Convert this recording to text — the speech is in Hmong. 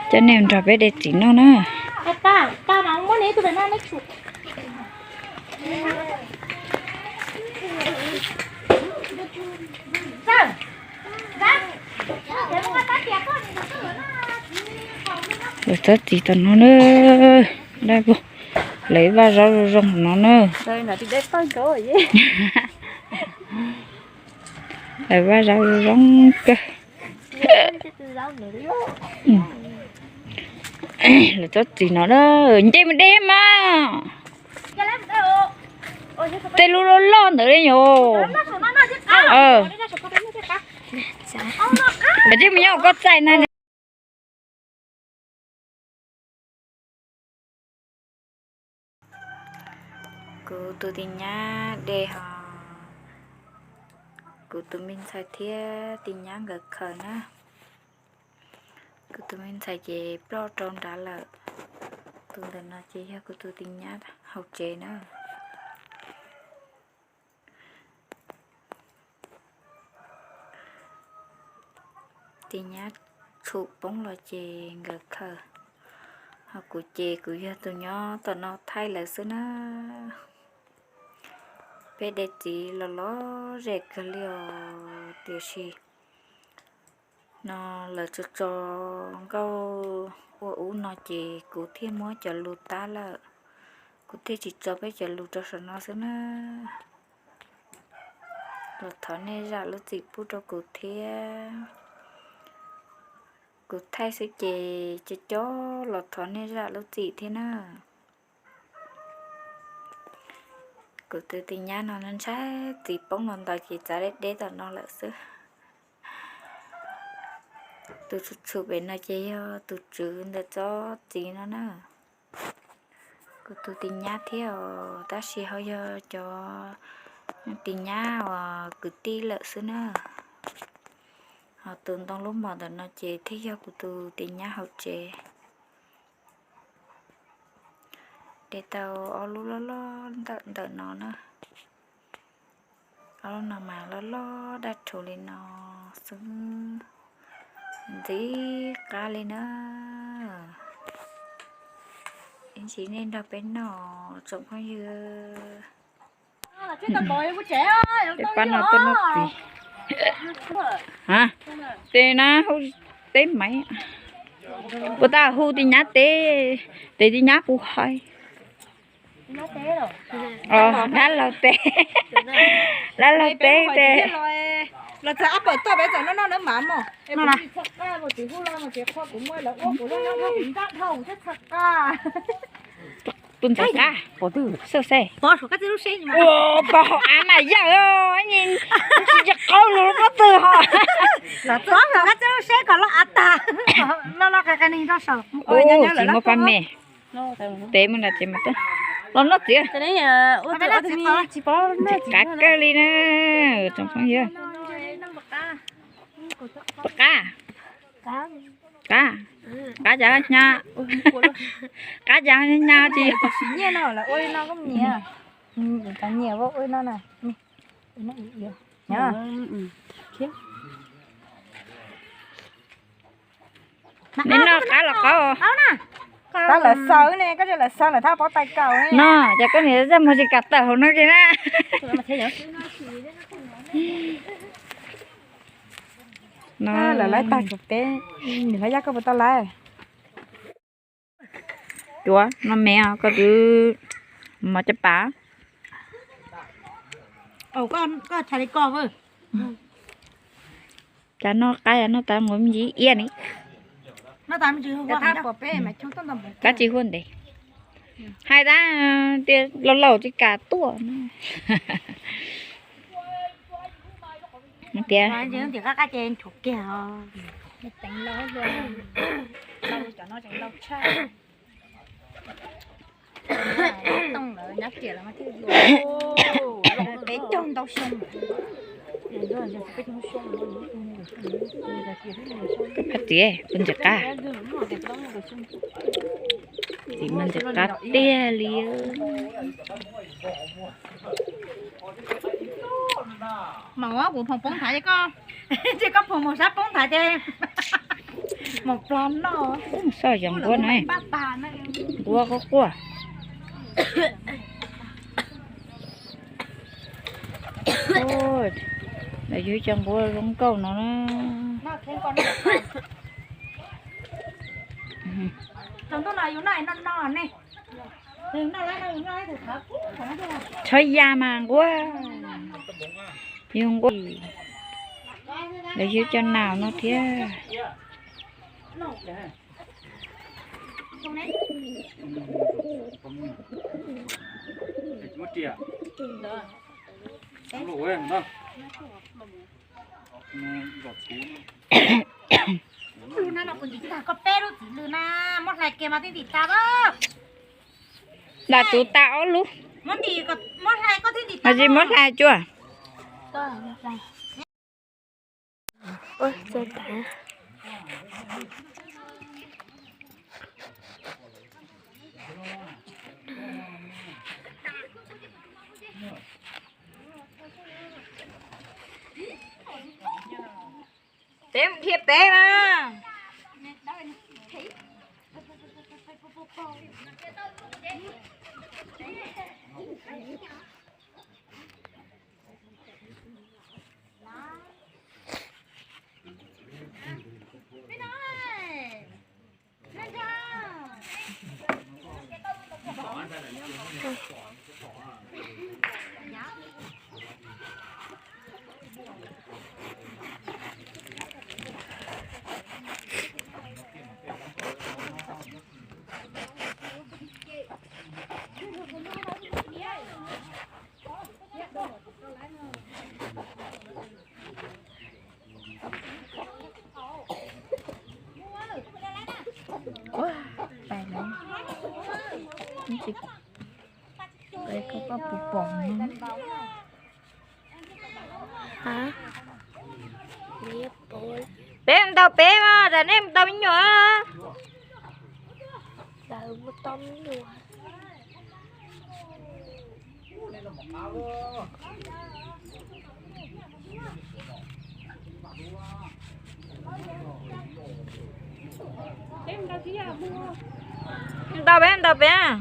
Coj nej nrog peb de txiv noj na. Lawv tsob txiv tom no na, dab vog, lawv vaj zaub zoo zoo no na. Lawv vaj zaub zoo zoo kawg. Lawv tsob txiv no na, nce mus de mas. Tej lub loj loj ntawd li yom. Koj cia mus nyob koj txaij na. Kuv tus tis nyab de hos kuv tus me ntxhais thiab tis nyab nkawd khaws na. Kuv tus me ntxhais ces ploj rau nrad lawm. Tus ntawm no ces yog kuv tus tis nyab hauv tsev na. Tis nyab tshum poob los ces nkawd khaws, ho kuv ces kuv yog tus nyob tom no thaij lawv xwb na. Peb de txiv los lom zem kawg li os, tiam sis no lawv tso tso nkauj ua ub no ces kuv thiaj muab cov lus tab lawm, kuv thiaj tsis tso peb cov lus rau saum no xwb na. Los thov nej zam lub txim pub rau kuv thiab. Kuv thaij xwb ces cov cov los thov nej zam lub txim thiab na. Kuv tus tis nyab no ntshai txiv poob los ntawd ces txav deb deb tom no lawm xwb. Tus tshum tshum pem no ces yog tus tswv ntawm tsob txiv no na. Kuv tus tis nyab thiab os, tab sis ho yog cov tis nyab uas kwv tij lawm xwb na. Ho tus ntoo lub mom ntawm no ces thiaj yog kuv tus tis nyab hauv tsev. De tau ob lub loj loj ntawm ntawm no na. Ob lub no mas loj loj daj rhuv li no xwb, ntxim qab li na. Ib ntsis nej nrog peb noj tsoom phooj ywg. Peb pab no tuaj noj txiv. Tes na, teb maiv. Puas tas hu tis nyab teb, tes tis nyab puas hais. Dab laug teb, dab laug teb tes. Los txog ab pawm toj peb txawm noj noj lawv mav mog. Tus ntxawm qab, xauj xej. Ua koj hauv av mas yawm, tsis qaub lug pob tw ho. Los txog koj txawj lub seb kom loj av tag. Loj loj qab qab neeg rau saum. Tsis muaj pab me. Tes mus nram tsev mas tuaj los noj txiv. Tsis qab kawg li na, tsoom phooj ywg. Puas qab? Qab, qab cas hnyav, qab cas hnyav tsis. Neb noj qab los qaub. Tab lawv xaws ne, koj cia lawv xaws lawm thab pob tais kaus no, ces koj niam zaj muag tsis kam tawm hauv no kiag na. No lawv laib tag tsuas peb, nws hab yaj koj puas tau laib. Cuav no me os, koj twb mov caj pas. Cas noj qab, noj tas mus me ntsis iab ni. Tab tsis huaj ntev, hais tab tias laus laus tsis kam tuaj. Tias peb caug ntau xyoo. Koj txiv, koj ntxim qab, txiv mas ntxim qab tiag li. Maum, kuv phoom poob nthav ces koj, ces koj phoom maum sab poob nthav ces maum plho noj. Soj yog nquab no, nquab quaj quaj. Lawv yug cov nquab zoo nkauj no na. Tshov ya mas nquab, yug nquab, lawv yug cov nau no thiab. Lub hnab no kuv ntim tag koj peb lub txiv lws na, muab hlais kiag mas thiaj ntim tag. Lam tus tas ob lub, muab hlais tsis muab hlais cuag. Peb mus dhia peb mas. Ua, pais lawm. Koj puas pom no? Peb ntau peb mas, tas nej ntau me nyuam. Ntau peb, ntau peb.